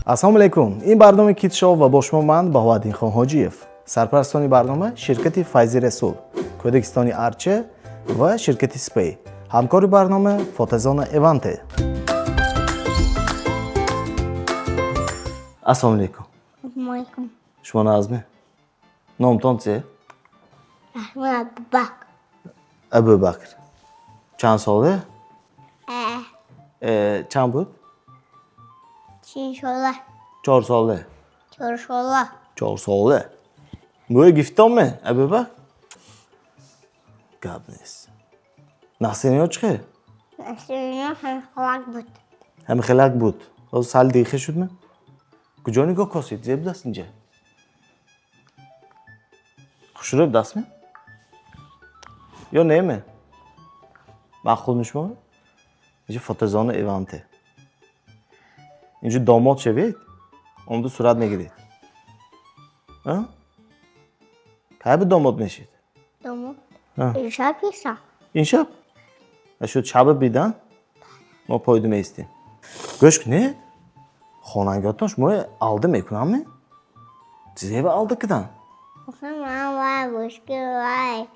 Ассалому алайкум, ин барномаи Kids Show ва бо шумо ман, Баҳоаддинхон Ҳоҷиев. Сарпарастони барнома ширкати Файзи Расул, Кӯдакистони Арча ва ширкати Спей. Ҳамкори барнома фотозона Эванте. Ассалому алайкум. Алайкум. Шумо нағзме? Номтон чие? Раҳмон Абубакр. Абубакр чанд соле? Э. Чанд буд? 4 сола. 4 сола? 4 сола. 4 сола. Мӯй гифтонме, Абубакр? Гап нест. Нақсиниё чӣ хел? Насирино ҳамхалак буд. Ҳамихелак буд, ҳозир сал дихе шудме? Куҷо нигоҳ косид? Зеб даст инҷа хушрӯб дастме ё неме? Маъқулми шумо? Инҷа фотозона Эванте. Инҷо домод шавед, омду сурат мегиред. Кай бу домод мешед? Домод. А. Ин шаб иса. Ин шаб шуд, шаба бидан мо пойду меистем. Гӯш кунед, хонангиҳотон шумо алда мекунамме? Зеба алда кидан? Ман вай бошки вай.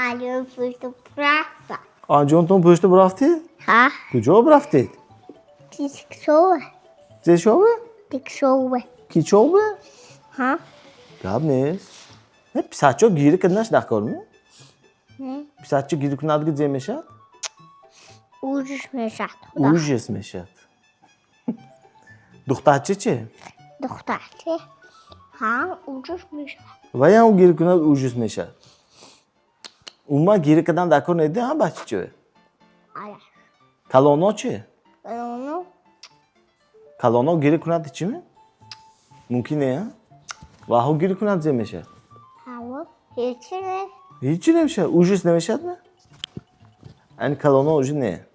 Алё пушту прафта. Анҷонтон пушта бурафтед? Ҳа. Куҷо бурафтед? Тикшове. Зешове? Тикшове. Кичове? Ҳа. Гап нест. Не, писарчо гирӣ кардинаш дар корме? Не. Писарчо гирӣ кунадги зе мешавад? Ужас мешавад. Ужас мешавад. Духтарча чи? Духтарча. Ҳа, ужас мешавад. Ваям гирӣ кунад, ужас мешавад. Умуман гирӣ кардан дар кор неди, ҳа, бачачо? Ала. Калоно чи? Калоно. Калоно гирӣ кунад чӣ ме? Мумкин не, ваҳо гирӣ кунад, зе мешавад? Ҳаво ҳечи не. Ҳичи намешавад, ужас намешавад ме? Ани калоно уже не.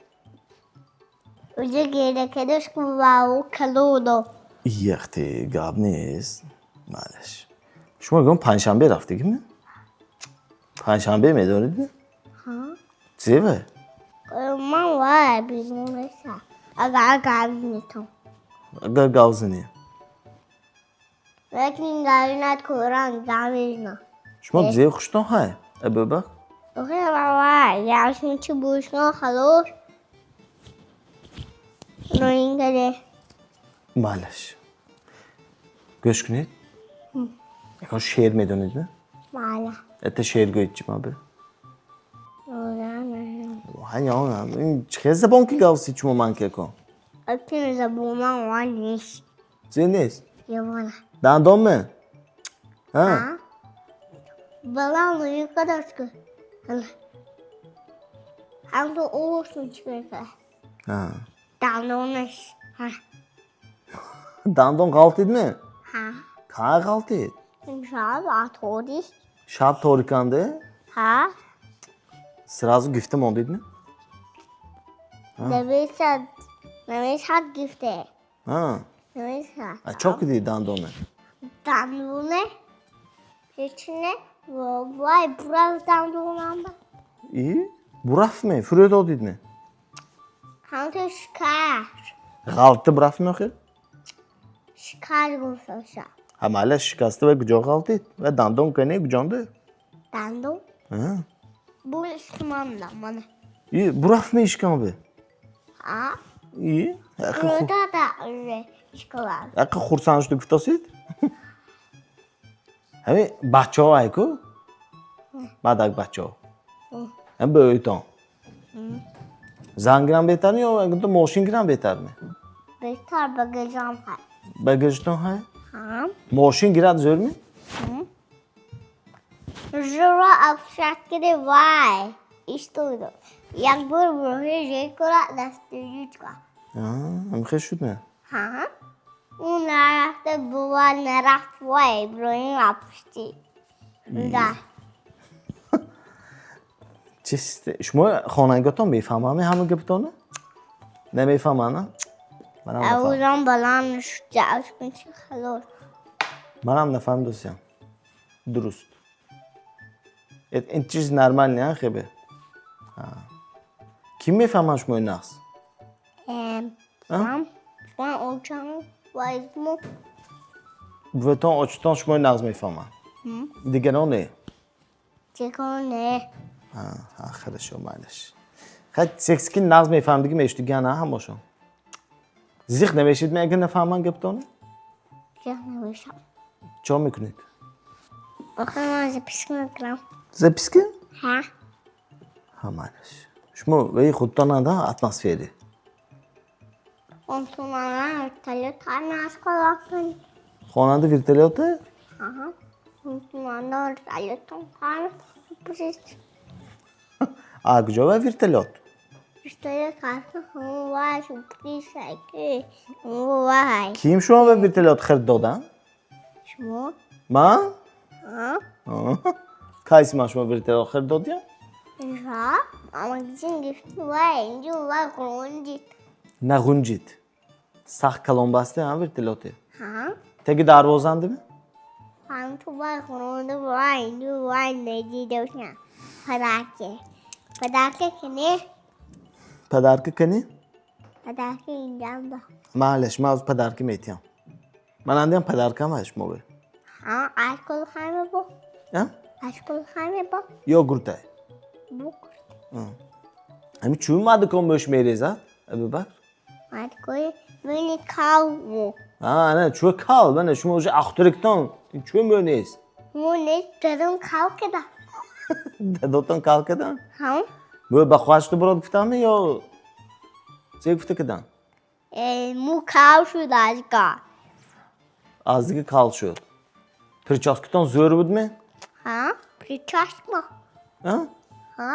Уже гиря кардаш вау калоно. Яхте, гап нест, малаш. Шумо ягон панҷшанбе рафтагиме? Панҷшанбе медонед? Ҳа. Зеве? Ман вай берун нестам. Агар гап метам. Агар гав занӣ. Лекин галинат коран гамизна. Шумо зе хуштон ҳай, Абубакр? Охир вай яшми чи бушкан халос. Роингаде. Малаш, гӯш кунед, ягон шеър медонед ме? Мала. Это шеър гӯед чи ма бе. Чӣ хел забон ки гавсид шумо ман ке кон? Акин забонан вай нест. Зе нест? Явана. Дандонме? Ҳа. Баланд юқадашку. Ҳамту овошун чӣ мекард? Дандонаш. Ҳа. Дандон ғалтидме? Ҳа. Кай ғалтид? Шаб торик. Шаб ториканде? Ҳа. Сразу гифта мондидме? Намешад, намешад гифте. Намешад. А чо кидид дандоне? Дандоне? Ҳечне. Вай бурав дандонам. И бурафтме, фурӯ додидме? Ҳамту шикар. Ғалта бурафтме охир? Шикар гуфташа. Ҳа, майла, шикаста ва куҷо ғалтид? Ва дандон кане куҷонда? Дандон? Бу ишкаманда мана. И бурафтме ишкамбе? Ҳа. И Фурӯдода уже ишкалар. Ақи хурсанд шуда гуфтосид? Ҳами бачаҳо айку, мадак бачаҳо ҳам ба ӯйтон зан гирам беҳтар ё ягонта мошин гирам беҳтарме? Беҳтар ба гиҷам ҳай. Ба гиҷтон ҳай? Ҳа. Мошин гирад зӯрми? Жура обшаткиди вай. Истоду. Як бор буроҳи жер кора дастуючка. Ҳамихел шудме? Ҳа. Ӯ нарафта бува нарафт вай буроҳи апушти. Да. Чист, шумо хонангиҳотон мефаҳманд ҳама гапатонро? Намефаҳманд, манам нафаҳмам. Авзон баланд шуд, халос. Манам нафаҳмидосиям дуруст. Ин чиз нормал не хебе. Ким мефаҳмад шумои нағз? Ман. Ман очам ваймо. Буватон, очатон шумои нағз мефаҳманд, дигарон не? Чикон не. Хорошо, майлаш. Хай, секси ки нағз мефаҳмдиги мешудиган ҳамошон зиқ намешид ме, агар нафаҳманд гаптона? Зиқ намешам. Чо мекунед? Охир ман записка мекунам. Записка? Ҳа. Ҳа, майлаш. Шумо ваи худтонанда атмосфери. Онтумана вертолёт ҳанас қалақин. Хонанда вертолёте? Аҳа. Онтумана вертолётон ҳан сюрприз. А куҷо ва вертолёт? Вертолёт ҳаст, ва сюрприз ки вай. Ким шумо ва вертолёт хирд додан? Шумо. Ман? Ҳа. Кайси ман шумо вертолёт хирд додям? Ҳа. Магазин гирифти, вай инҷо вай ғунҷид. Нағунҷид, сахт калон басте ҳам вертолёте. Ҳа. Теги дарвозандими? Ҳамту вай ғунда, вай инҷо вай недидошам. Подарки. Подарки кини? Подарка кани? Подарки инҷамда. Майлаш, ман ҳозир подарка метиҳам. Ман андиам подаркам ва шумо бе. Ҳа, алкогол ҳаме бо. А? Алкогол ҳаме бо. Йогуртай. Бук. Ҳами чӯ мадикон мӯш мерезад, Абубакр? Алкогол мени калву. А, ана чӯ кал, мана шумо уже ахтуриктон, чӯ мӯ нест? Мо нест, дадам кал када. Дадотон кал кадан? Ҳа. Мӯ ба хоҳашто бурод гуфтанми ё зе гуфта кадан? Э, му кал шуд азга. Аз дига кал шуд. Прическатон зӯр будми? Ҳа, прическа. А? Ҳа.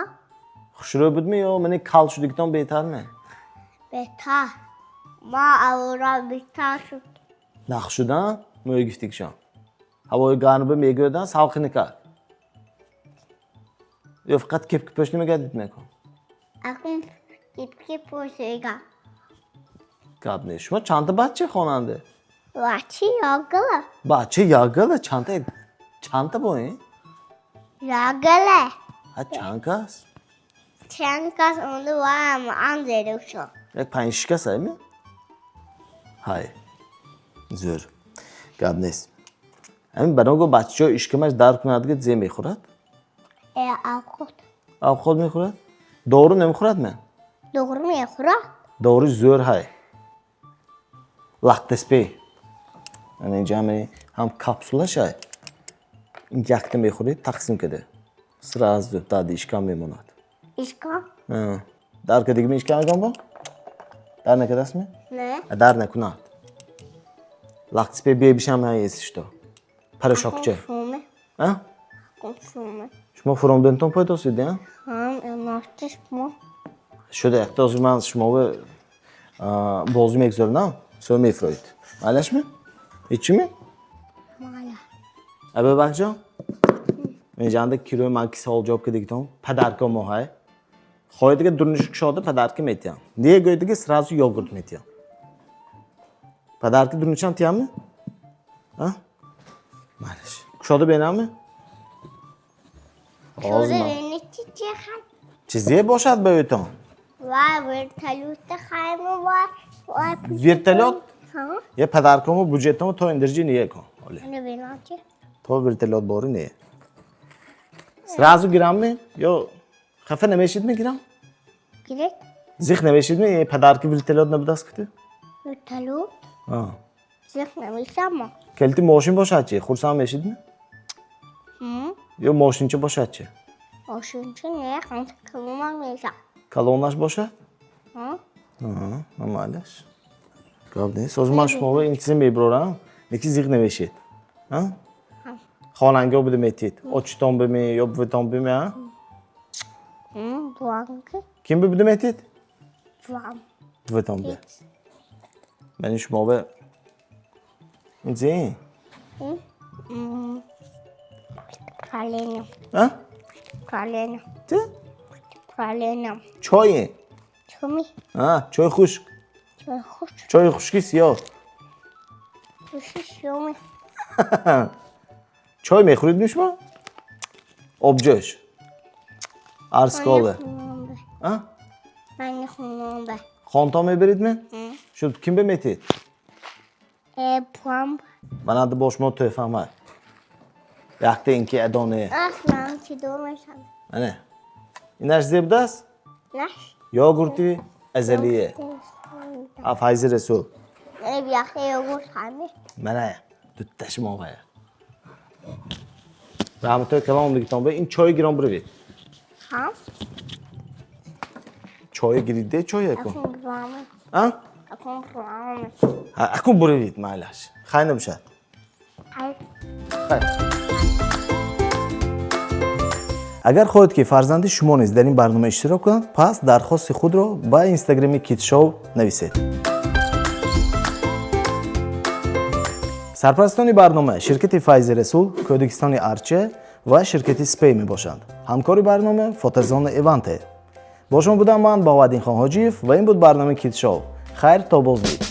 Хушрӯ будми ё мани кал шудигитон беҳтарме? Беҳтар. Ма авра беҳтар шуд. Нақ шудан мӯи гуфтигишон. Ҳавои гармба мегӯядан салқини кард. Ё фақат кепки пӯш намегардид мекун? Акун кепки пӯшига. Гап нест. Шумо чандта бача хонанда? Бачи ягала. Бача ягала чандта, чандта бо ин? Ягала. Ҳа, чанд кас? Чанд кас онду ваам анзерушо. Як панҷ шиш кас ами? Ҳай. Зӯр. Гап нест. Ҳамин барого бачаҳо ишкамаш дард кунад, ки зе мехӯрад? Э, авқот. Авқот мехӯрад? Дору намехӯрад ме? Дору мехӯрад? Дору зӯр ҳай. Лактеспей. Ана инҷа ҳами ҳам капсулаш ҳай. Ин якта мехӯред, тақсим када. Сразу дарди ишкам мемонад. Ишкам? Ҳа. Дар кардигими ишкамагон бо? Дар накардастми? Не. Дар накунад. Лактеспей бебишам ҳай есишто. Порошокча. Шуме. А? Шуме. Шумо фуромдентон пайдо шуд, а? Ҳам, нашти шумо. Шуда, якта ҳозир ман шуморо бозӣ мегузаронам, со мефуроед. Майлашми? Ҳечими? Майла. Абубакрҷон, инҷанда кирои ман ки савол ҷавоб кардагитон, подарка мо ҳай. Хоҳед дига дурниши кушода подарка метиҳам. Не гӯед дига сразу йогурт метиҳам. Подарка дурнишам тиҳамми? А? Майлаш. Кушода бенамми? Шуда бени чи чи хай? Чизе бошад ба ӯтон? Вай вертолёт хайму вай вай. Вертолёт? Ҳа. Е, подаркамо буҷетамо то индирҷи не кун. Оле. Не бенам чи? То вертолёт бори не. Сразу гирамми ё хафа намешид мегирам? Гиред? Зиқ намешид ми подарки вертолёт набудаст кути? Вертолёт? А. Зиқ намешам. Келти мошин бошад чи? Хурсанд мешид ми? Ҳм. Ё мошинча бошад чи? Мошинча не, ҳамта калонак мешам. Калонаш бошад? Ҳа. Аҳа, майлаш. Гап нест. Ҳозир ман шуморо ин чизе мебарорам, лекин зиқ намешед. А? Хонангиҳо буда метид. Очитон бими ё бувитон бими, а? Ҳм, буанки. Ким буда метид? Буам. Бувитон би. Мани шумо бе ин зе? Правление. А? Правление. Ти? Правление. Чой. Чуми. А, чой хушк. Чой хушк. Чои хушки сиёҳ. Хушки сиёми. Чой мехӯред ми шумо? Обҷӯш. Арсколе. А? Мани хунонда. Хонто мебиридми? Шуд, ким беметид? Пломб. Манада бо шумо тӯҳфама. Якта инки адоне. Ах, ман чи дур мешавам. Ане. Инаш зебдаст? Наш. Йогурти азалие. А Файзи Расул. Бияхта йогурт ҳами. Мана дутта шумо вая. Раҳматои калом дигитон ба ин чой гирон биравед. Ҳам. Чой гириде, чой акун. Акун бураме. А? Акун бураме. Акун биравед, майлаш. Хай набошад. Хай. Хайр. Агар хоҳед, ки фарзанди шумо низ дар ин барнома иштирок кунад, пас дархости худро ба инстаграми Китшоу нависед. Сарпарастони барнома ширкати Файзи Расул, Кӯдакистони Арча ва ширкати Спей мебошанд. Ҳамкори барнома фотозона Эванте. Бо шумо будам ман, Баҳоаддинхон Ҳоҷиев, ва ин буд барномаи Китшоу. Хайр, то боздид.